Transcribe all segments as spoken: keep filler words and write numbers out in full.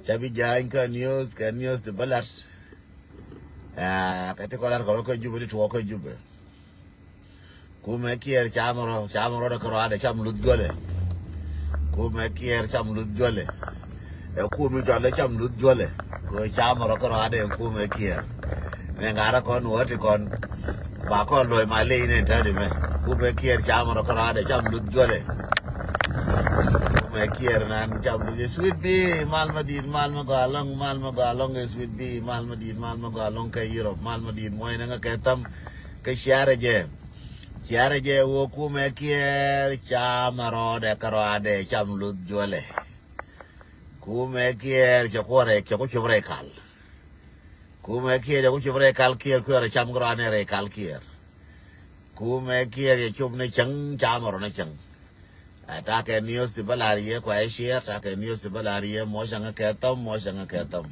Ca bi ja̱a̱ny kä news, kä news ti bä lat. Aa, kä ti kɔ lat kɛ rɔ kä Jubɛ, ti tuɔɔk kä Jubɛ. Kumɛ Kiir camɛ rɔ, camɛ rɔ dɛ kä rɔadɛ cam luth juɔlɛ. Kumɛ Kiir cam luth juɔlɛ. Ɛ kumɛ cɔalɛ cam luth juɔlɛ. Kɛ camɛ rɔ kä rɔadɛ kumɛ Kiir. Nɛ ŋa̱rä kɔn wä ti kɔn. Ba kɔn luɔ̱c ma ley ni täti mɛ. Kumɛ Kiir camɛ rɔ kä rɔadɛ cam luth juɔlɛ. Kumɛ Kiir nan cam luth. Sweet B, mal ma dit, mal ma gɔaa lɔŋ, mal ma gɔaa lɔŋ, Sweet B, mal ma dit, mal ma gɔaa lɔŋ kä Europe, mal ma dit muɔ̱cnɛ ŋa kɛ tham. Kä ciarɛ jɛ. Ciarɛ jɛ wä kumɛ Kiir camɛ rɔadɛ kä rɔadɛ cam luth juɔlɛ. Kumɛ Kiir cɛ kuɔ rɛy, cɛ ku cop rɛy kal. Kumɛ Kiir cɛ ku cop rɛy kal, Kiir kuɛ rɔ cam kä rɔanɛ rɛy kal Kiir. Kumɛ Kiir cɛ cop ni cäŋ, camɛ rɔ ni cäŋ. Ɛ, takɛ news ti bä lar yɛ kuɛ share, takɛ news ti bä lar yɛ, muɔcä ŋa kɛ tham, muɔcä ŋa kɛ tham.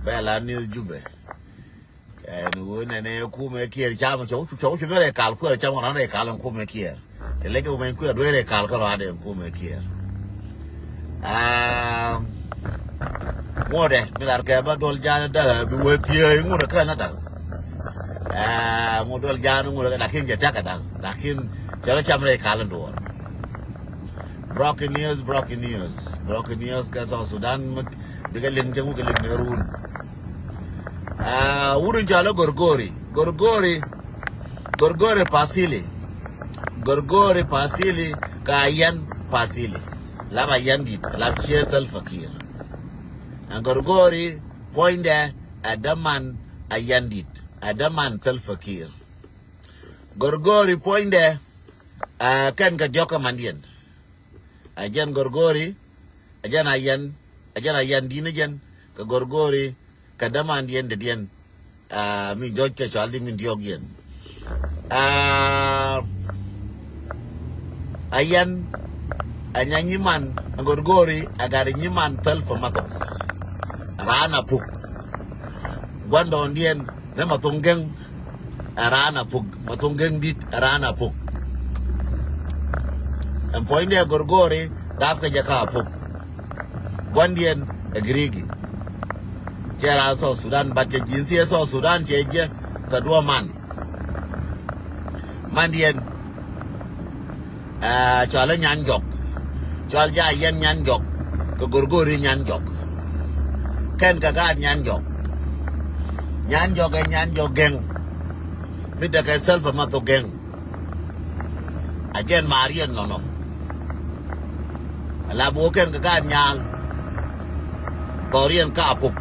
Bɛ la news Jubɛ. Ɛn ɣöö nɛnɛ kumɛ Kiir cam cɛ wä cu, cɛ wä cu ni rɛy kal, kuɛ rɔ cam kä rɔanɛ rɛy kal ɛn kumɛ Kiir. Cɛ lɛ kɛ wä mɛny kuɛ duee rɛy kal kä rɔadɛ ɛn kumɛ Kiir. Aa, ŋuɔdɛ mi lar kɛ bä duɔl ja̱a̱n da̱k bi wä thiee ŋuɔdɛ kä na da̱k. Aa, ŋuɔdɛ duɔl ja̱a̱n ŋuɔdɛ, lakin cɛ thia̱k kɛ da̱k. Lakin cɛ rɔ cam rɛy kal ɛn duɔl. Breaking news, breaking news, breaking news kä South Sudan. Bikɛ liŋ cäŋ wä kɛ liŋ ni run. Aa, wut in cɔalɛ Gorgori. Gorgori. Gorgori Pasili. Gorgori Pasili ka Ayan Pasili. Lap Ayan dit, lap ciɛ Salva Kiir. Ɛn Gorgori puɔ̱nydɛ ɛ däman Ayan dit, ɛ däman Salva Kiir. Gorgori puɔ̱nydɛ, aa, kɛn kɛ diɔ̱k kä mandiɛn. Ɛ jɛn Gorgori, ɛ jɛn Ayan, ɛ jɛn Ayan di̱n ɛ jɛn kɛ Gorgori, kɛ dämandiɛn dädiɛn. Aa, mi jɔc kɛ cɔal di min diɔ̱k yɛn. Aa, Ayan, ɛ nya nyiman, ɛ Gorgori, ɛ gat nyiman Salva Mathok. Raan a puk. Guandɔɔndiɛn, ni Mathok Geng, ɛ raan a puk. Mathok Geng dit, ɛ raan a puk. Ɛn puɔ̱nydɛ Gorgori, dap kɛ jɛ ka a puk. Guandiɛn ɛ Girigi. Cɛ raan South Sudan, but cɛ jinsia South Sudan cɛ jɛ kɛ duɔ̱ɔ̱p man. Mandiɛn, aa, cɔalɛ Nyan Jɔk. Cɔal jɛ Ayan Nyan Jɔk. Kɛ Gorgori Nyan Jɔk. Kɛn kɛ gaat Nyan Jɔk. Nyan Jɔk ɛ Nyan Jɔk Geng. Mi tekɛ Salva Mathok Geng. A jɛn maariɛn nɔnɔ. Ala bi wä kɛn kɛ gaat Nyal. Dhɔriɛn ka puk.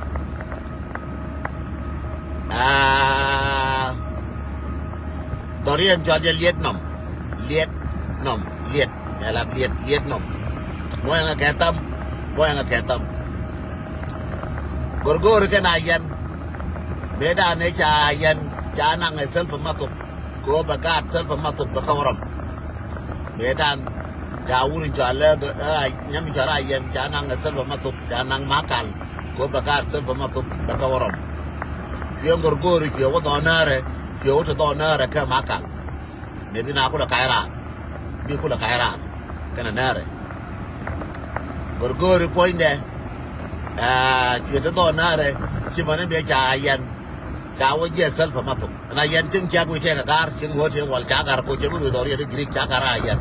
Aa, dhɔriɛn cɔal jɛ Liet Nɔm. Liet Nɔm. Liet. Ala Liet, Liet Nɔm. Muɔ̱yɛ ŋa kɛ tham. Muɔ̱yɛ ŋa kɛ tham. Gorgori kɛn Ayan. Mëëdan ëë ca Ayan, ca naŋ ɛ Salva Mathok. Kɛ ɣöö bɛ gaat Salva Mathok bɛ kä wä rɔm. Mëëdan ca wur in cɔal ɛ, ɛ, nyam in cɔal Ayan, ca naŋ ɛ Salva Mathok, ca naŋ Makal. Kɛ ɣöö bɛ gaat Salva Mathok bɛ kä wä rɔm. Cuɛ Gorgori, cuɛ wä dhɔɔn näärɛ, cuɛ wä te dhɔɔn näärɛ kɛ Makal. Mëë bi na kulɛ ka̱c raar. Bi kulɛ ka̱c raar. Kɛnɛ näärɛ. Gorgori puɔ̱nydɛ. Aa, cuɛ te dhɔɔn näärɛ. Ci mäni mëë ca Ayan. Ca wä jiɛ Salva Mathok. Ɛn Ayan cieŋ cia guic tɛk ɛ ga̱r, cieŋ ɣöö tëë wal ca ga̱r ko cɛ bi ruëth ɣɔr yɛn i̱ Girik ca ga̱r Ayan.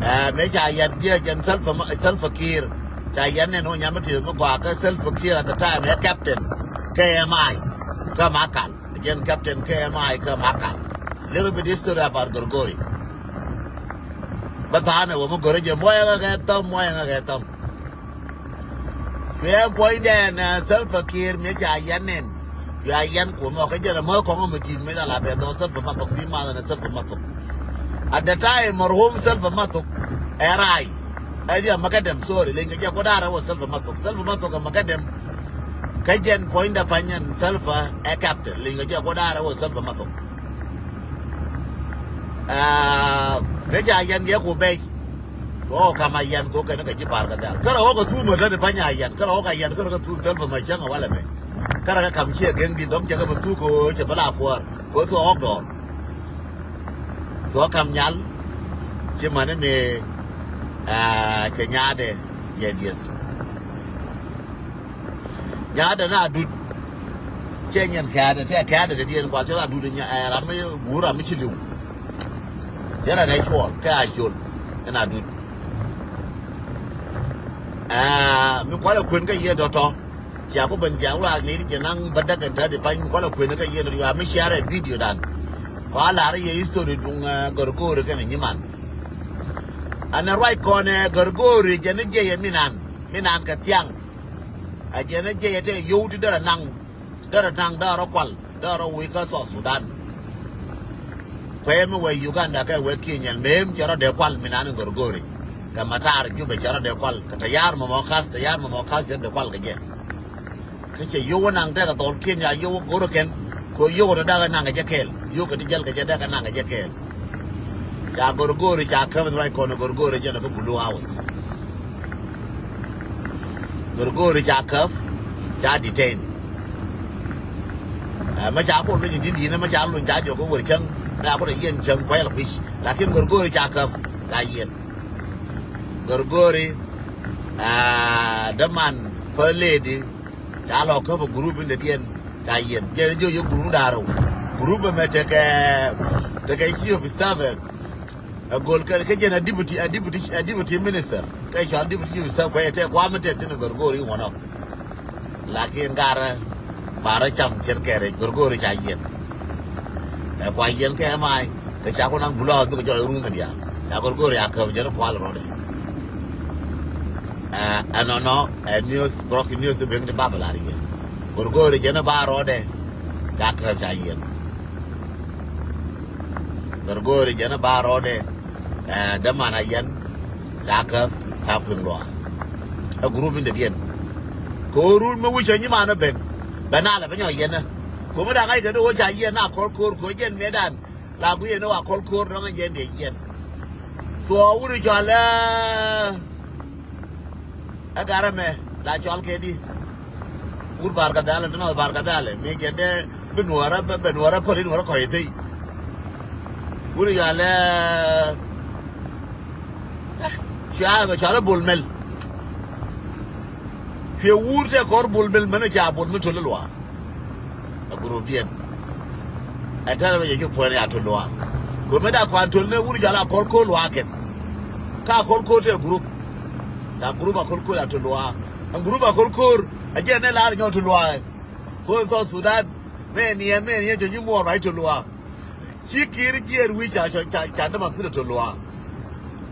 Aa, mëë ca Ayan jiɛ jɛn Salva Ma-, Salva Kiir. Ca Ayan nɛn ɣöö nyam mi tëëth mi gɔaa kä Salva Kiir at the time ɛ captain. K M I. Kä Makal. Jɛn captain K M I kä Makal. Little bit history about Gorgori. Bä tha̱a̱n ɛ wä mi go̱rä jɛ muɔyɛ ŋa kɛ tham, muɔyɛ ŋa kɛ tham. Cuɛ puɔ̱nydɛ ɛn, ɛ, Salva Kiir mi ca Ayan nɛn. Cuɛ Ayan kun nhɔk kä jɛn ɛ mä kɔŋ mi di̱i̱t mi la la bɛ dhɔr Salva Mathok bi math ɛn ɛ Salva Mathok. At the time marhum Salva Mathok ɛ raay. Ɛ jɛ Makadem, sorry, leny kɛ jɛ kuɔ da̱a̱r ɛ wä Salva Mathok. Salva Mathok ɛ Makadem. Kä jɛn puɔ̱nydɛ pa̱ny ɛn Salva ɛ captain. Leny kɛ jɛ kuɔ da̱a̱r ɛ wä Salva Mathok. Aa, mëë ca Ayan yɛ ku bɛc. Cuɔ kam Ayan ko kɛn kɛ ji̱ pa̱a̱r kɛ dhɛl. Kärɛ ɣɔk ɛ thuk mɛ täni pa̱ny Ayan. Kärɛ ɣɔk Ayan kärɛ kɛ thuk Salva mɛ cäŋ ɛ walɛ mɛ. Kärɛ kɛ kam ciɛ geŋ di̱t dɔ̱ŋ cɛ kɛ bɛ thuk kɛ ɣöö cɛ bä la kuäär. Kɛ ɣöö thuk ɣɔk dɔɔr. Cuɔ kam Nyal. Ci mäni mëë, aa, cɛ nyaadɛ jɛ dieth. Nya̱a̱dɛ na Adut. Cɛ nyɛn kɛ̈ɛ̈dɛ tɛ kɛ̈ɛ̈dɛ te diɛn kual cɛ la Adut ɛ ram mi guur ram mi ci li̱w. Yɛn a kɛ cuɔl kɛ a col ɛn Adut. Aa, mi kualɛ kuën kä yiëë tɔ̱tɔ̱. Cia ku ben cia wuraak ni di jɛ naŋ bä däk ɛn te di pany mi kualɛ kuën kä yiëë tɔ̱tɔ̱, yu a mi share ɛ video dan. Kua lar yɛ history duŋ, ɛ, Gorgori kɛnɛ nyiman. Anɛ ruac kɔnɛ Gorgori jɛn ni jiɛyɛ minan, minan kɛ thiaŋ. A jɛn ni jiɛyɛ tɛ yio̱w ti derɛ naŋ, derɛ naŋ derɛ kual derɛ wi̱i̱ kä South Sudan. Kuɛ mi wee Uganda kɛ wee Kenya mem cɛ rɔ dee kual minan in Gorgori. Kɛ matar Jubɛ cɛ rɔ dee kual kɛ tayar mɔmɔ kas, tayar mɔmɔ kas cɛ rɔ dee kual kɛ jɛ. Kä cɛ yio̱w naŋ tekɛ dhɔl Kenya yio̱w go̱rä kɛn. Kɛ yio̱w te dakɛ naŋ kɛ jɛ kɛɛl. Yio̱w kɛ ti jäl kɛ jɛ dakɛ naŋ kɛ jɛ kɛɛl. Ca Gorgori ca käp in ruac kɔn Gorgori jɛn kä Blue House. Gorgori ca käp, ca detain. Ɛ, mɛ ca kor luny in di̱n di̱n mɛ ca luny ca jɔk kä wër cäŋ. Mɛ a kor a yien cäŋ kuɛl kui̱c. Lakin Gorgori ca käp, ca yien. Gorgori, aa, däman, first lady, ca lɔ käp ɛ group in dee diɛn ca yien. Jɛn jɔ yɛ group in da̱rɛ wä. Group ɛmɛ tekɛ, tekɛ chief of staff ɛ, ɛ gol kɛ, kɛ jɛn a deputy, a deputy, a deputy minister. Kɛ cɔal deputy chief of staff kuɛ tɛ kuam tɛ thin Gorgori in one of. Lakin garɛ, barɛ cam cɛn kɛ rɛc Gorgori ca yien. Ɛ kua yien kɛ ɛmai, kɛ ca ku naŋ Blue House bikɛ jɔɔc run kɛ diaal. Ca Gorgori a käp jɛn kual rɔɔdɛ. Ɛ, ɛnɔnɔ, ɛ news, broken news ti ben ti ba bɛ lar yien. Gorgori jɛn ba rɔɔdɛ, ca käp ca yien. Gorgori jɛn ba rɔɔdɛ, ɛ, däman a yɛn, ca käp, ca kui̱ŋ luaak. Ɛ group in dee diɛn. Kɛ ɣöö run mi wi̱c ɛ nyiman ɛ ben, ben a lɛ ben nyɔ yɛn ɛ. Kɛ ɣöö mi da̱ŋ ŋa̱ckɛ ni ɣöö ca yɛn a kɔl ko̱r kɛ ɣöö jɛn mëëdan. La guiyɛ ni wa kɔl ko̱r dɔ̱ŋ ɛ jɛn dee yɛn. Thuɔɔk wut cɔal ɛ, ɛ garɛ mɛ la cɔal kɛ di. Wut Bar Kadhal, ti nɔth Bar Kadhal mi jɛn dee bi nuɔrä, bi, bi nuɔrä päl in nuɔrä kɔc thei. Wut cɔal ɛ, ɛ, cua bɛ cɔal ɛ Bol Mel. Cuɛ wur tɛ kɔr Bol Mel mɛn ca Bol Mel töl luaak. A group diɛn. Ɛ tɛn bɛ jɛ cu puɔ̱n ya töl luaak. Kɛ mɛ da kuan töl ni wur jɔl a kɔl ko̱r luaak kɛn. Ka kɔl ko̱r tɛ group. Da group a kɔl ko̱r ya töl luaak. A group a kɔl ko̱r a jɛ nɛ lar nyɔ töl luaak. Ko South Sudan. Mɛ niɛn, mɛ niɛn jɛ nyu muɔr ba i töl luaak. Ci Kiir jiɛɛr wi̱i̱ ca, ca, ca, ca däman thudɛ töl luaak.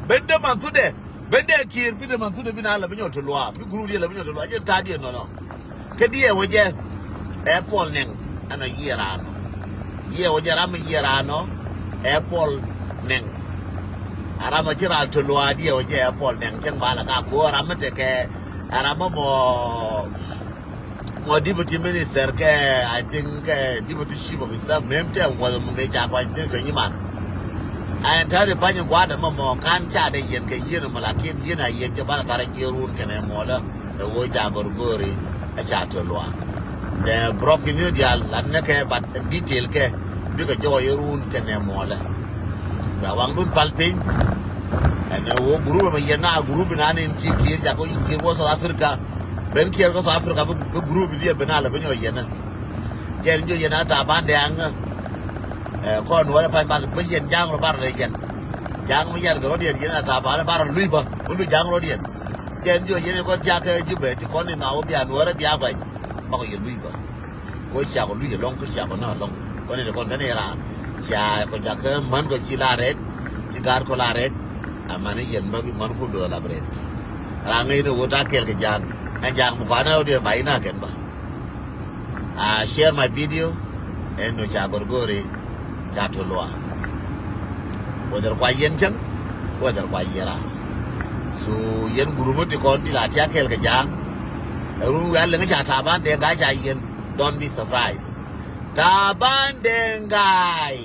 Ben däman thudɛ, ben dee Kiir bi däman thudɛ bi na lɛ bi nyɔl töl luaak, bi group diɛ lɛ bi nyɔl töl luaak, jɛn ta̱a̱ diɛ nɔnɔ. Kä diɛ wä jɛ, ɛ Puɔl Nɛŋ, ɛn ɔ yiëë raan ɔ. Diɛ wä jɛ ram mi yiëë raan ɔ, ɛ Puɔl Nɛŋ. A ram ɔ ci raan töl luaak diɛ wä jɛ ɛ Puɔl Nɛŋ, cäŋ ba lɛ ka ko̱o̱r ram mi tekɛ, ɛ ram mi mɔ Mɔ deputy minister kɛ, I think, kɛ deputy chief of staff mem tɛ ŋuɔth mɔ mëë ca kuany thin kɛ nyiman. A ɛn tääri pany in gua̱a̱dɛ mɔ mɔ ka̱n ca dee yɛn kɛ yieen mɔ lakin yieen a yɛn jɛ banɛ tharɛ jiɛɛr wun kɛnɛ muɔlä. Ɛ ɣöö ca Gorgori ɛ ca töl luaak. The broken news diaal lat nɛ kɛ but in detail kɛ bikɛ jɔɔk yɛ run kɛnɛ muɔlɛ. Bɛ waŋdun pal piny. Ɛn ɛ wä group ɛmɛ yɛn na group inan in ci Kiir jak kä Kiir wä South Africa. Ben Kiir kä South Africa bi, bi group idiɛ ben alɛ bi nyɔ yɛn. Jɛn jɔ yɛn a Taban Dɛŋ. Ɛ kɔn wä lɛ pany pal bi yɛn jaŋ rɔ bar lɛ yɛn. Jaŋ mi yɛn kɛ rɔ diɛn yɛn a Taban bar luc bä bi luc jaŋ rɔ diɛn. Jɛn jɔ yɛn kɔn tiak kɛ Jubɛ ti kɔn in na wä bia nuɔrɛ bia guany. Bakɔ yɛ luc bä. Kɔ ciakɔ luc ɛlɔŋ, kɔ ciakɔ nä ɛlɔŋ. Kɔn in kɔn tɛn in raan cia kɔ jakä män kɔ ci la rɛt, ci gaat kɔ la rɛt. Aman in yɛn bä bi män ku döör la bi rɛt. Raan ŋäc ni ɣöö ta̱a̱ kɛɛl kɛ ja̱a̱ŋ. Ɛn ja̱a̱ŋ mi kɔanɛ rɔ diɛn ba in a kɛn bä. A share my video. Ɛn nu ca Gorgori ca töl luaak. Whether kua yɛn cäŋ, whether kua yɛn raar. So yɛn group ti kɔn ti la tiak kɛɛl kɛ ja̱a̱ŋ. Ɛ run wiaa liŋ ca Taban Dɛŋ Gai ca yɛn. Don't be surprised. Taban Dɛŋ Gai.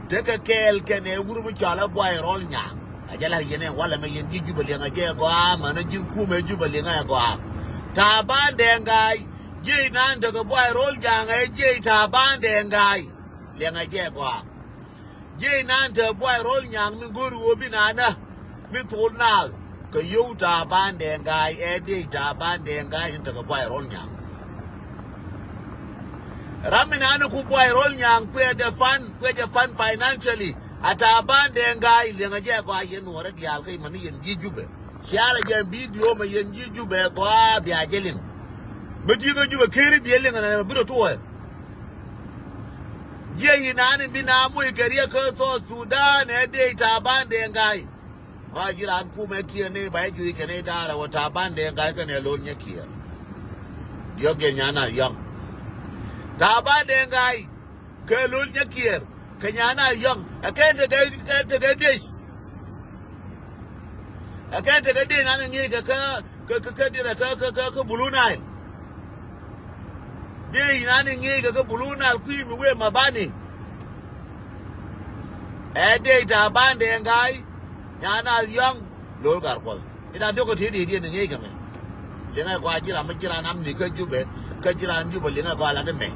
Tekɛ kɛɛl kɛnɛ group cɔal ɛ Buay Rɔl Nyaŋ. A jɛ la yɛn ɛ walɛ mɛ yɛn ji̱ Jubɛ liŋ a jɛ gɔaa mɛn a ji̱ kumɛ Jubɛ liŋ a gɔaa. Taban Dɛŋ Gai. Jiec nan tekɛ Buay Rɔl Nyaŋ ɛ jiec Taban Dɛŋ Gai. Liɛŋɛ jɛ gɔaa. Jiec nan te Buay Rɔl Nyaŋ mi go̱o̱ri ɣöö bi nanä mi thol naath kɛ yio̱w Taban Dɛŋ Gai ɛ diec Taban Dɛŋ Gai ni tekɛ Buay Rɔl Nyaŋ. Ram mi nani ku Buay Rol Nyaŋ kuɛ jɛ fund, kuɛ jɛ fund financially. A Taban Deng Gai liɛŋɛ jɛ gɔaa yɛn Nuɔrɛ diaal kä imani yɛn ji̱ Jubɛ. Cialɛ jɛ video mɛ yɛn ji̱ Jubɛ gɔaa bia jɛ liŋ. Mi ti̱i̱ kä Jubɛ keri bia liŋ ɛnɛ mɛ bi rɔ tuɔɔyɛ. Jiɛ yi nani bi na muc kɛ riɛk kä South Sudan ɛ dee Taban Deng Gai. Ma ji̱ raan kumɛ kiɛ ni ba i̱ juic kɛn i̱ da̱a̱rɛ wä Taban Deng Gai kɛn ɛ lo̱l nyɛ kiɛɛr. Diɔ̱k jɛ nyan a yɔ̱ŋ. Taban Deng Gai kɛ lo̱l nyɛ kiɛɛr kɛ nyan a yɔ̱ŋ. Ɛ kɛn tekɛ, kɛn tekɛ diec. Ɛ kɛn tekɛ diec nan i̱ ŋi̱i̱c kɛ kä, kä, kä, kä, kä, kä Blue Nile. Dee inan i̱ ŋi̱i̱c kɛ kä Blue Nile kui̱ mi wee ma bani. Ɛ dee Taban Deng Gai, nyan a yɔ̱ŋ, lo̱l gar kuɔth. I̱ dan diɔ̱k kä ti̱i̱ di̱i̱t diɛn i̱ ŋi̱i̱c kɛ mɛ. Liŋɛ gɔaa ji̱ ram mi ji̱ ran amni kä Jubɛ, kä ji̱ ran Jubɛ liŋɛ gɔaa lat imɛ.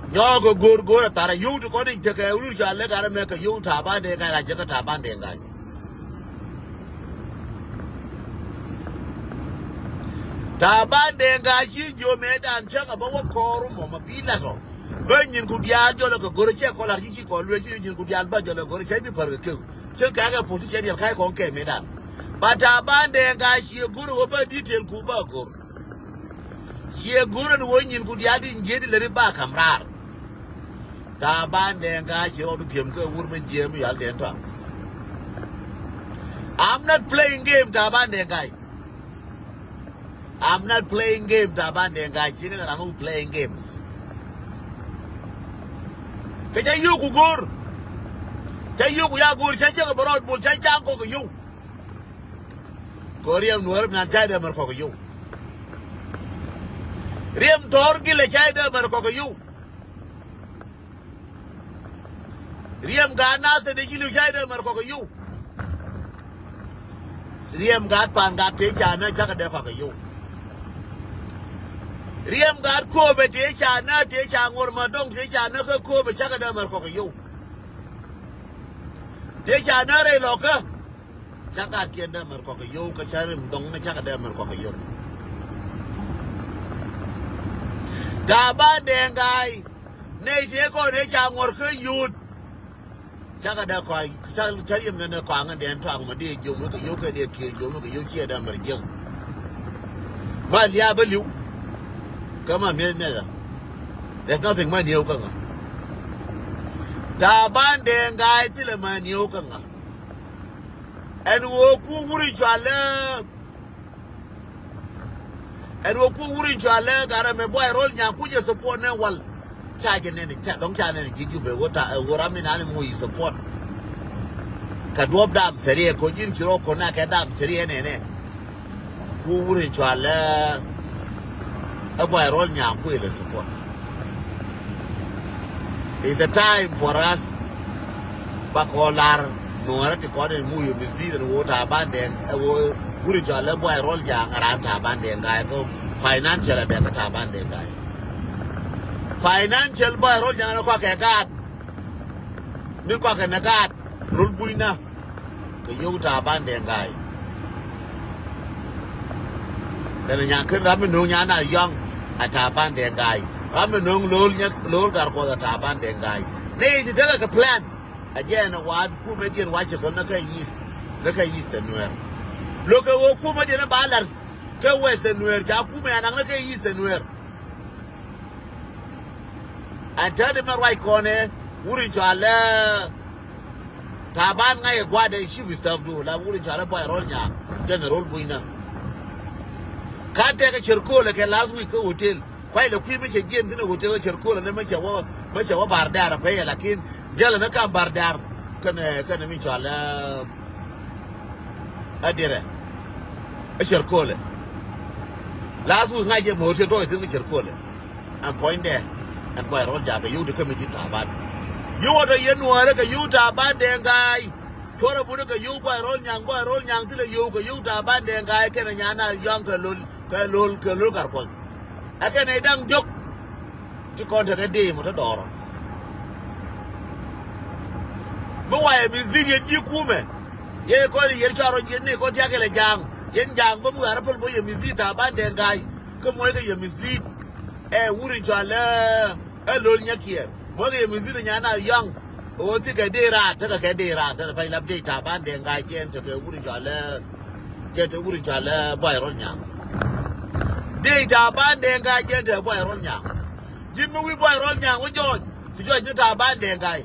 Nyɔɔk kɛ go̱o̱r go̱o̱r ɛ thar ɛ yio̱w ti kɔn i̱ tekɛ wurur ca lek ar imɛ kɛ yio̱w Taban Deng Gai la jek kä Taban Deng Gai. Taban Deng Gai ci jiö mëëdan cäŋ a bä wä kɔɔr mɔ ma bi lat ɔ. Bä nyin ku diaal jɔl kɛ go̱r cɛ kɔl ar ci ci kɔl luee ci nyin ku diaal bä jɔl kɛ go̱r cɛ bi pär kɛ kek. Cäŋ kɛ kɛ puɔ̱t ci cɛ diɛl ka̱c kɔn kɛ mëëdan. Ba Taban Deng Gai ciɛ go̱r wä bä detail ku bä go̱r. Ciɛ go̱r ɛn wä nyin ku diaal di jiet di lät i̱ ba ka̱m raar. Taban Deng Gai ci rɔɔdu piɛm kä wur mi jiɛɛm yal Deng Tɔaŋ. I'm not playing game, Taban Deng Gai. I'm not playing game, Taban Deng Gai. Ci ni ram mi playing games. Kɛ ca yio̱w ku go̱o̱r. Ca yio̱w ku ya go̱o̱r, ca cɛ kɛ bɛ rɔɔd bol, ca ca̱ŋ kɔk kɛ yio̱w. Kɛ riɛm Nuɔ̱ɔ̱r mi nan ca dee mɛr kɔk kɛ yio̱w. Riɛm tɔ̱ɔ̱r gilɛ ca dee mɛr kɔk kɛ yio̱w. Riɛm gaat nath te dee ci li̱w ca dee mɛr kɔk kɛ yio̱w. Riɛm gaat pan gaat tëë ca nä cakɛ dee kɔk kɛ yio̱w. Riɛm gaat kööbɛ tëë ca nä tëë ca ŋuɔ̱r ma dɔŋ tëë ca nä kä kööbɛ cakɛ dee mɛr kɔk kɛ yio̱w. Tëë ca nä rɛy lɔkä. Ca gat kiɛn dee mɛr kɔk kɛ yio̱w kä ca rim dɔŋ ni cakɛ dee mɛr kɔk kɛ yio̱w. Taban Deng Gai nɛy tëë kɔn ëë ca ŋuɔr kä yio̱w. Cakɛ dee kɔc ca ca yiem nɛn ɛ kɔaŋ in dee ɛn tɔaŋ mɛ dee jiom wekɛ yio̱w kɛ dee kiɛ jiom wekɛ yio̱w ciɛ dee mɛr jiäk. Ma lia̱a̱ bä li̱w. Kä ma mi̱eth mi̱ethä. There's nothing ma nieu kä ŋa. Taban Deng Gai thilɛ ma nieu kä ŋa. Ɛn ɣöö ku wur in cɔalɛ. Ɛn ɣöö ku wur in cɔalɛ gat ɛmɛ Buay Rol Nyaŋ ku jɛ support nɛ wal. Ca jɛ nɛn ca dɔ̱ŋ ca nɛn ji̱ Jubɛ ɣöö ta ɣöö ram in an in ŋu yi support. Kɛ duɔ̱p dam theriɛ kɛ ɣöö ji̱n ci rɔ kɔn na kɛ dam theriɛ nɛnɛ. Ku wur in cɔalɛ ɛ Buay Rol Nyaŋ ku ilɛ support. It's the time for us. Ba kɔn lar Nuɔrɛ ti kɔn in mu yɛ mislead ɛn ɣöö Taban Deng ɛ ɣöö wur in cɔalɛ Buay Rol Nyaŋ ɛ ran Taban Deng Gai kɛ financial ɛ dɛk ɛ Taban Deng Gai. Financial Buay Rol Nyaŋ ni kɔakɛ gaat. Ni kɔakɛ ni gaat rol bunyna. Kɛ yio̱w Taban Deng Gai. Kɛnɛ nyan ken ram mi no̱o̱ŋ nyan a yɔ̱ŋ a Taban Deng Gai. Ram mi no̱o̱ŋ lo̱o̱l nyɛ lo̱o̱l gar kuɔth a Taban Deng Gai. Ni i̱ ti tekɛ kɛ plan. A jɛ ɛn a wa̱a̱ kumɛ diɛn wa̱a̱ cɛ kɛ ni kɛ yith ni kɛ yith ɛ Nuɛr. Lo̱kɛ ɣöö kumɛ diɛn ba la̱r kɛ West ɛ Nuɛr ca kumɛ anaŋ ni kɛ yith ɛ Nuɛr. Ɛn täätdɛ mɛ ruac kɔnɛ wur in cɔalɛ Taban ŋa̱c ɛ gua̱a̱dɛ chief staff du la wur in cɔalɛ Buay Rol Nyaŋ general bunyna. Ka tɛkɛ cɛr köölɛ kɛ last week kä hotel. Kuay lɛ kui̱ mi cɛ jiɛn thi̱n ɛ hotel kä cɛr köölɛ ni mi cɛ wä mi cɛ wä Bar Dar ɛ kuɛyɛ lakin jälɛ ni kam Bar Dar. Kɛnɛ kɛnɛ mi cɔalɛ Ɛ dirɛ. Ɛ cɛr kolɛ. Last week ŋa̱c jɛ mo̱o̱r cɛ tɔ̱ ɛ thi̱n kä cɛr kolɛ. Ɛn puɔ̱nydɛ. Ɛn Buay Rol Nyaŋ kɛ yio̱w ti kämi ji̱ Taban. Yio̱w ɛ tɔ yɛn Nuäärä kɛ yio̱w Taban Deng Gai. Cuɔrɛ bunä kɛ yio̱w Buay Rol Nyaŋ, Buay Rol Nyaŋ thilɛ yio̱w kɛ yio̱w Taban Deng Gai kɛnɛ nyan a yɔ̱a̱ŋ kɛ lo̱l, kɛ lo̱l, kɛ lo̱l Gatkuɔth. Ɛ kɛnɛ i̱ da̱ŋ diɔ̱k. Ti kɔn tekɛ dee mɔ te dɔɔrɔ. Mi wayɛ mislead yɛn ji̱ kumɛ. Yɛn kɔn yɛn cɔal rɔ yɛn ni kɔn tiak kɛ lɛ ja̱a̱ŋ. Yɛn ja̱a̱ŋ bä mi wɛ̈ɛ̈r päl bä yɛ mislead Taban Deng Gai. Kä muɔc kɛ yɛ mislead. Ɛ wur in cɔal lɛ Ɛ Lol Nyakiɛɛr. Muɔth yɛ mi dhil nya na yɔ̱ŋ. Ɣöö thikɛ dee raar, tekɛ kɛ dee raar, tekɛ pɛny lap dee Taban Deng Gai jɛn tekɛ wur in cɔal ɛ, jɛn tekɛ wur in cɔal ɛ Buay Rɔl Nyaŋ. Dee Taban Deng Gai jɛn tekɛ Buay Rɔl Nyaŋ. Ji̱n mi wi̱i̱ Buay Rɔl Nyaŋ wä jɔɔc, ci jɔɔc ni Taban Deng Gai.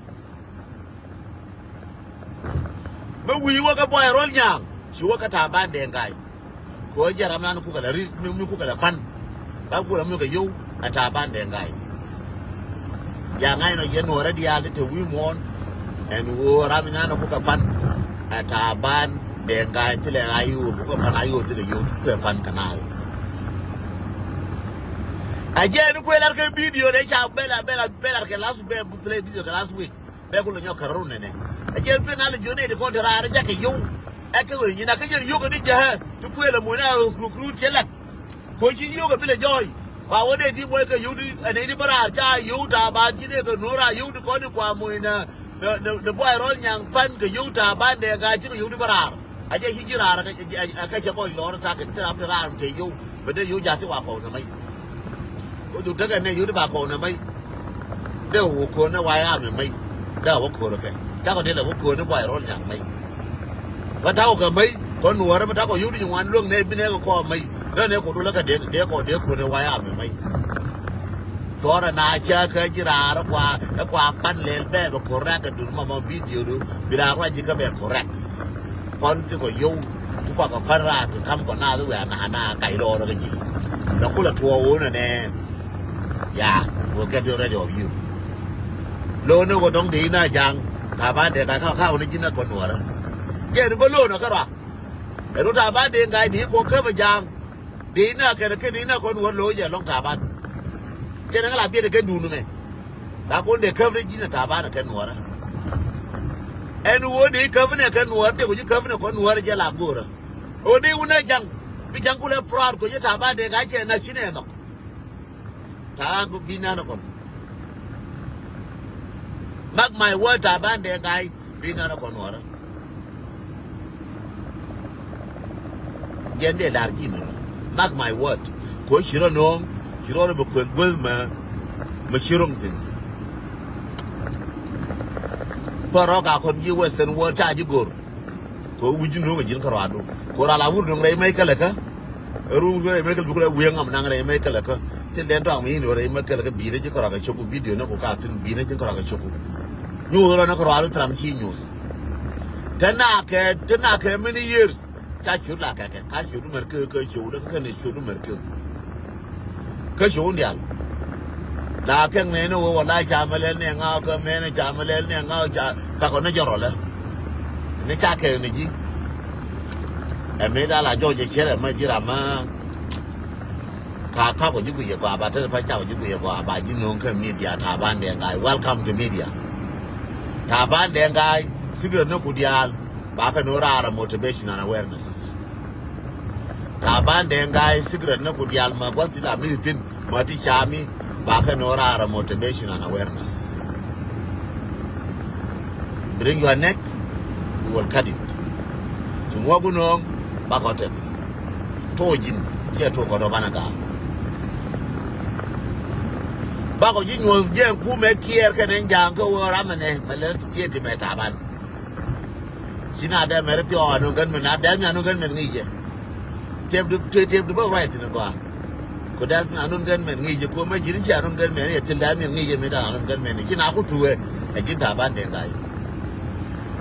Mi wi̱i̱ wä kä Buay Rɔl Nyaŋ, ci wä kä Taban Deng Gai. Kɛ ɣöö jɛ ram nan kukɛ lɛ ri̱th, mi, mi kukɛ lɛ pan. Ram kukɛ lɛ mi kɛ yio̱w, ɛ Taban Deng Gai. Ja ŋa̱c nɔ yɛn nuɔrɛ diaal ti te wi̱i̱ muɔ̱ɔ̱n. Ɛn ɣöö ram nan kukɛ pan, ɛ Taban Deng Gai thilɛ a yio̱w, kukɛ pan a yio̱w thilɛ yio̱w, kukɛ pan kɛ naath. A jɛ ni kuëë lar kɛ video dee ca bɛ lar, bɛ lar, bɛ lar kɛ last, bɛ play video kɛ last week. Bɛ kulɛ nyɔk kärɔw nɛnɛ. A jɛ kuëë na lɛ jiɔn nɛy ti kɔn te raar jakɛ yio̱w. Ɛ kɛ ɣöö nyin a kä jɛ yio̱w kɛ di jɛ ɛ ti kuëë lɛ muɔ̱ɔ̱n a ruk ruk cɛ lat. Koci yio̱w kɛ bi lɛ jɔɔy. Ba wä dee ti buɔy kɛ yio̱w di, ɛ nɛy di bä raar ca yio̱w Taban ci dee kɛ nuɔ̱ɔ̱r a yio̱w di kɔn di kua muɔ̱ɔ̱n na, na, na, na Buay Rɔl Nyaŋ pan kɛ yio̱w Taban Deng Gai ci kɛ yio̱w di bä raar. A jɛ ci ji̱ raar a kɛ, a, a kɛ cɛ kɔc lɔr sakä ti ram ti raar kɛ yio̱w. Bɛ dee yio̱w ja̱th ti wa kɔw nɛ mɛy. Wä dhuk tekɛ nɛ yio̱w di ba kɔw nɛ mɛy. Dee wä ko̱n ni White Army mɛy. Dee wä ko̱n kɛ. Cakɔ dee lɛ wä ko̱n ni Buay Rɔl Nyaŋ mɛy. Bä takɔ kɛ mɛy kɔn nuɔ̱ɔ̱rä mi takɔ yio̱w di nyin ŋuan luäŋ nɛ bi nɛ kɛ kɔɔ mɛy. Dee nɛ kɔ dulä kɛ dee, dee kɔ dee ko̱n ni White Army mɛy. Cuɔrɛ na cä kä ji̱ raar ɛ kua, ɛ kua pan lɛl bɛ bɛ correct kɛ dun mɔmɔ video du bi raar ruac ji̱ kä bɛ correct. Kɔn ti kɔ yio̱w ti kua kɛ pan raar ti kam kɔ naath wia na na kac lɔɔr kä ji̱. Bɛ kulɛ tuɔɔk wun ɛnɛ. Ya, will get you ready of you. Lo̱o̱n ni wä dɔ̱ŋ di na ja̱a̱ŋ. Taban Deng Gai ka, ka wä ni ji̱n na kɔn nuɔ̱ɔ̱rä. Jɛn bä lo̱o̱n kä rua. Ɛn wä Taban Deng Gai di kɔ käp ɛ ja̱a̱ŋ. Di na kɛn kɛ di na kɔn wä lo̱o̱n jɛ lɔŋ Taban. Kɛn ŋä la biɛt kɛ dun mɛ. La kɔn dee käp ni ji̱n na Taban kɛ nuɔ̱ɔ̱rä. Ɛn wä di käp ni kɛ nuɔ̱ɔ̱rä, dee kɔ ji̱ käp ni kɔn nuɔ̱ɔ̱rä jɛ la go̱o̱rä. Wä di wä na ja̱ŋ. Bi ja̱ŋ kulɛ proud kɔ ji̱ Taban Deng Gai cɛ na ci nɛ nhɔk. Ta̱a̱ bi nan kɔn. Mark my word, Taban Deng Gai bi nan kɔn wärä. Jɛn dee lar ji̱n. Mark my word. Ko ci rɔ no̱o̱ŋ, ci rɔ bɛ kueth gueth mɛ, mɛ ci ro̱ŋ thi̱n. Pärɔk a kɔn ji̱ Western world ca ji̱ go̱r. Ko wi̱c ji̱ no̱o̱ŋ a ji̱n kärɔadu. Ko ral a wur no̱o̱ŋ rɛy mɛc kälɛ kä. Ru rɛy mɛc kälɛ bi kulɛ wi̱eŋ am naŋ rɛy mɛc kälɛ kä. Thil den tɔak mi yin rɛy mɛc kälɛ kä bi̱i̱dɛ ji̱ kärɔak a cok wi̱diö ni ku ka thi̱n bi̱i̱dɛ ji̱ kärɔak a cok. Nyuuth rɔ ni kärɔadu thil ram ci nyuuth. Te na kɛ, te na kɛ many years. Ca ciöt la kɛkɛ, ka ciöt mɛr kɛ, kä ciöt kä kɛn ciöt mɛr kɛ. Kä ciöt dial. La kɛn nɛn wä wala ca mɛ lɛl nɛ ŋaw kä mɛn ca mɛ lɛl nɛ ŋaw ca, ka kɔ ni jɔrɔ lɛ. Ni ca kɛ ni ji̱. Ɛ mi da la jɔc jɛ cɛrɛ mɛ ji̱ ram mɛ. Ka, ka kɔ ji̱ guic yɛ gɔaa ba te pa ca kɔ ji̱ guic yɛ gɔaa ba ji̱ no̱o̱ŋ kä media Taban Deng Gai. Welcome to media. Taban Deng Gai, secret ni ku dial. Ba kɛ no̱o̱ŋ raar motivation and awareness. Taban Deng Gai, secret ni ku dial ma gua̱th ti la mi thi̱n ma ti ca mi. Ba kɛ no̱o̱ŋ raar motivation and awareness. Bring your neck, we will cut it. Ci ŋuɔk ku no̱o̱ŋ, bakɔ tɛm. To̱ ji̱n, ciɛ to̱ kɔn ɔ banɛ gaak. Bakɔ ji̱ nyuɔ̱th jiɛn kumɛ Kiɛɛr kɛnɛ ja̱a̱ŋ kä wee ram ɛnɛ, mɛ lɛ ti jiɛ ti mɛ Taban. Ci na dee mɛr thiɔɔk anun gɛn mɛn, na dee mi anun gɛn mɛn ŋi̱i̱cɛ. Tep du, tep, tep du bä ruac thi̱n gɔaa. Ku dee mi anun gɛn mɛn ŋi̱i̱cɛ, ku mɛ ji̱n ci anun gɛn mɛn yɛ thil dee mi ŋi̱i̱cɛ mi dee anun gɛn mɛn. Ci na ku thuɛ, ɛ ji̱n Taban Deng Gai.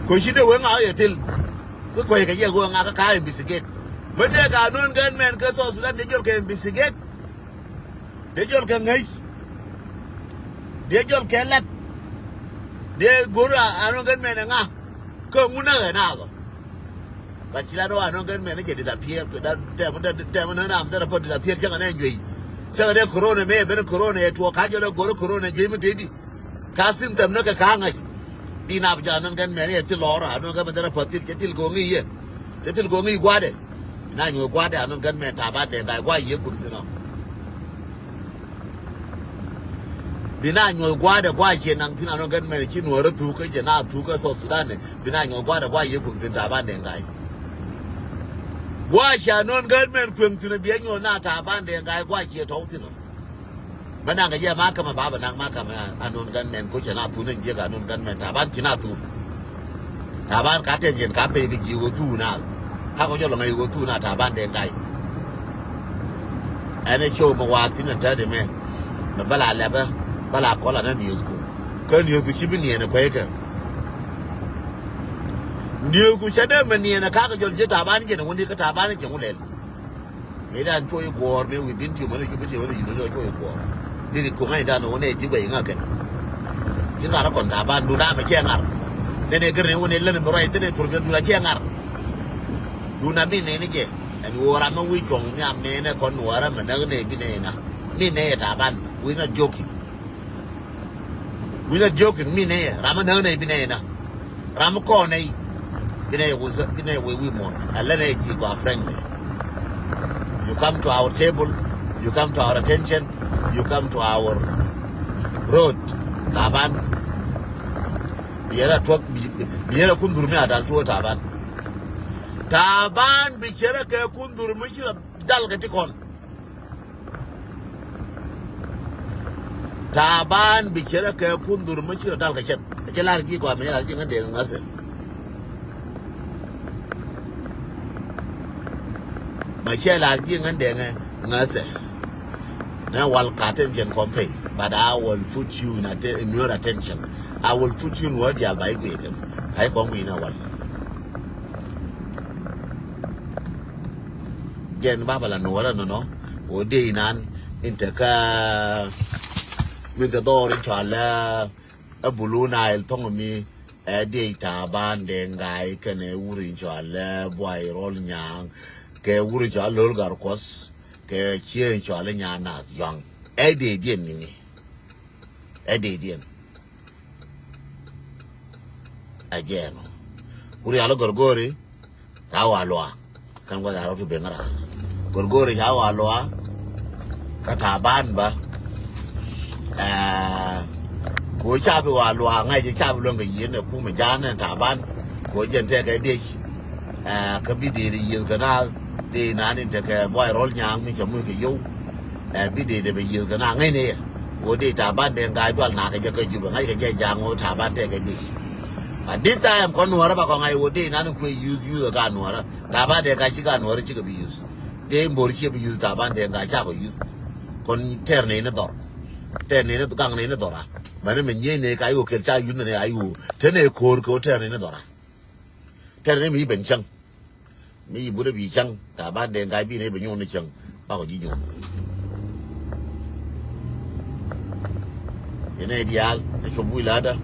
Ku ci dee wee ŋa̱ yɛ thil. Kä kuec kɛ jɛ ɣöö ŋakä ka investigate. Mi tëëkɛ anun gɛn mɛn kä South Sudan dee jɔl kɛ investigate. Dee jɔl kɛ ŋäc. Dee jɔl kɛ lat. Dee go̱r anun gɛn mɛn ɛ ŋa. Kä ŋun nä ɣän a ɣä. But ci lat ɣöö anun gɛn mɛn cɛ disappear. Tɛm, tɛm, tɛm, tɛm, tɛm, tɛm, tɛm, disappear cäŋɛ nɛ juey. Cäŋɛ dee corona mëë ben corona ɛ tuɔɔk ka jɔl ɛ go̱r corona juey mi tëëdi. Ka symptom ni kɛ ka̱a̱ŋ ŋäc. Di nap jɛ anun gɛn mɛn yɛ thil lɔɔr, anun gɛn mɛn thil rɛ pa̱th thil, cɛ thil go̱o̱ŋ i̱ yɛ. Cɛ thil go̱o̱ŋ i̱ gua̱dɛ. Bi na nyuɔ̱th gua̱dɛ anun gɛn mɛn Taban Deng Gai gua̱ yɛ kun thin ɔ. Bi na nyuɔ̱th gua̱dɛ gua̱ ciɛ naŋ thin anun gɛn mɛn ci nuɔ̱ɔ̱rä thuk kä cɛ na thuk kä South Sudan ni. Bi na nyuɔ̱th gua̱dɛ gua̱ yɛ kun thin Taban Deng Gai. Gua̱ ciɛ anun gɛn mɛn kueŋ thin ɔ bi ɛ nyuɔ̱th na Taban Deng Gai gua̱ ciɛ tɔ̱w thin ɔ. Bä naŋ kɛ jɛ mahakama, ba bɛ naŋ mahakama, a non gunmen ko cɛ na thun in jiɛk a non gunmen. Taban ci na thun. Taban ka tɛn jɛn ka pey kɛ ji̱ ɣöö thun a. Ka kɔ jɔl ŋäc ɣöö thun a Taban Deng Gai. Ɛn ɛ show mɛ wa̱a̱ thi̱n ɛ tɛt imɛ. Mɛ bä la lɛpɛ, bä la kɔl anɛ news ku. Kä news ku ci bi niɛn ɛ kueckɛ. News ku cɛ dee mɛ niɛn ɛ ka kɛ jɔl ji̱ Taban jɛn ɛ wä ni kä Taban jɛn wä lɛl. Mëë dan cuɔ i̱ guɔ̱ɔ̱r mëë wi̱i̱ bin ti̱ew mɛn i̱ cuɔ bi ti̱ew mɛn i̱ cuɔ i̱ guɔ̱ɔ̱r. Diri kuŋä i̱ dan wä nɛ ti guɛy i̱ ŋa̱ kɛn. Ci ŋa̱r kɔn Taban dun dam i̱ cɛ ŋa̱r. Nɛn i̱ gɛr ni wä nɛ län mi ruac thin i̱ thur mi dun a cɛ ŋa̱r. Dun a min nɛn i̱ jɛ ɛn ɣöö ram mi wi̱i̱ cuɔ̱ŋ nhiam nɛn i̱ kɔn nuɔ̱ɔ̱rä mi näk nɛ bi nɛn i̱ na. Min nɛ i̱ Taban wi̱i̱ na joki. Wi̱i̱ na joki min nɛ i̱ ram mi näk nɛ bi nɛ i̱ na. Ram kɔn nɛy. Bi nɛy wek, bi nɛy wek wi̱i̱ muɔ̱ɔ̱n. Ala nɛy ji̱ gɔaa friendly. You come to our table, you come to our attention, you come to our road. Taban. Bi yɛrɛ tuɔk, bi, bi, bi yɛrɛ kun dhurmi a dal tuɔk Taban. Taban bi cɛrɛ kɛ kun dhurmi ci rɔ dal kɛ ti kɔn. Taban bi cɛ rɛ kɛ kun dhur mi ci rɔ dal kɛ cɛth. Cɛ lar ji̱ gɔaa mɛ cɛ lar ji̱ ŋän dee ŋäthɛ. Mɛ cɛ lar ji̱ ŋän dee ŋäthɛ. Nɛ wal ka attention kɔn pay, but I will put you in atten-, in your attention. I will put you in word dial ba i̱ guiɛ kɛn. Ai kɔn guiɛ nɛ wal. Jɛn ba bɛ la nuɔrɛ nɔnɔ. Wä dee inan in te kä min te dhɔr in cɔalɛ ɛ Blue Nile thɔŋ mi ɛ dee Taban Deng Gai kɛnɛ wur in cɔalɛ Buay Rol Nyaŋ kɛ wur in cɔalɛ Lol Gar Kuɔth kɛ cie in cɔalɛ Nyaŋ Nath Yɔaŋ. Ɛ dee diɛn nini. Ɛ dee diɛn. Ɛ jɛɛn ɔ. Wur in cɔalɛ Gorgori. Ca wa luaak. Kɛn guath a rɔt ti ben ŋära. Gorgori ca wa luaak. Kä Taban bä. Ɛɛ, ko ca bi wa luaak ŋa̱c ca bi luäŋ kɛ yieen ɛ kumɛ ja̱a̱n ɛ Taban. Ko jɛn tɛkɛ diec. Ɛɛ, kä bi dee di yieth kɛ naath. Dee inan in tekɛ Buay Rol Nyaŋ mi cɛ muc kɛ yio̱w. Ɛ bi dee dee bɛ yieth kɛ naath ŋäcnɛ yɛ. Wä dee Taban Deng Gai dual nakɛ jɛ kä Jubɛ ŋa̱c kɛ jɛ ja̱a̱ŋ wä Taban tɛkɛ diec. But this time kɔn nuɔrä ba kɔn ŋa̱c wä dee inan in kuɛ yuth yuth ɛ ka nuɔrä. Taban Deng Gai ci ka nuɔrä cikɛ bi yuth. Dee in bo̱r ciɛ bi yuth Taban Deng Gai cakɔ yuth. Kɔn tɛr nɛy ni dhɔr. Tɛr nɛy ni gaŋ nɛy ni dhɔr a. Mɛn ni mɛ nyiey nɛy ka yuɔ kɛl ca yuth nɛy a yuɔ. Te nɛy ko̱r kɛ wä tɛr nɛy ni dhɔr a. Tɛr nɛy mi ci ben cäŋ. Mi ci bulɛ bi cäŋ, Taban Deng Gai bi nɛy bɛ nyuun ni cäŋ. Bakɔ ji̱ nyuun. Yɛn nɛy diaal, ɛ cop wi̱i̱ la̱tdä.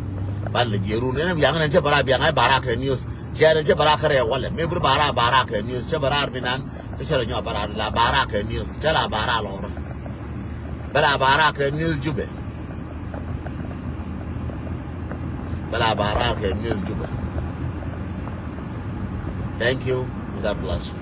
Ban lɛ jiɛɛrun, ɛn biaŋ ɛn cä bä raar biaŋ ɛ bä raar kɛ news. Cɛ ɛn cä bä raar kärɛ walɛ. Mi bi raar bä raar kɛ news, cä bä raar mi nan. Kä cä rɛ nyɔk bä raar la bä raar kɛ news. Cä la bä raar lɔrä. Bä la bä raar kɛ news Jubɛ. Bä la bä raar kɛ news Jubɛ. Thank you. God bless you.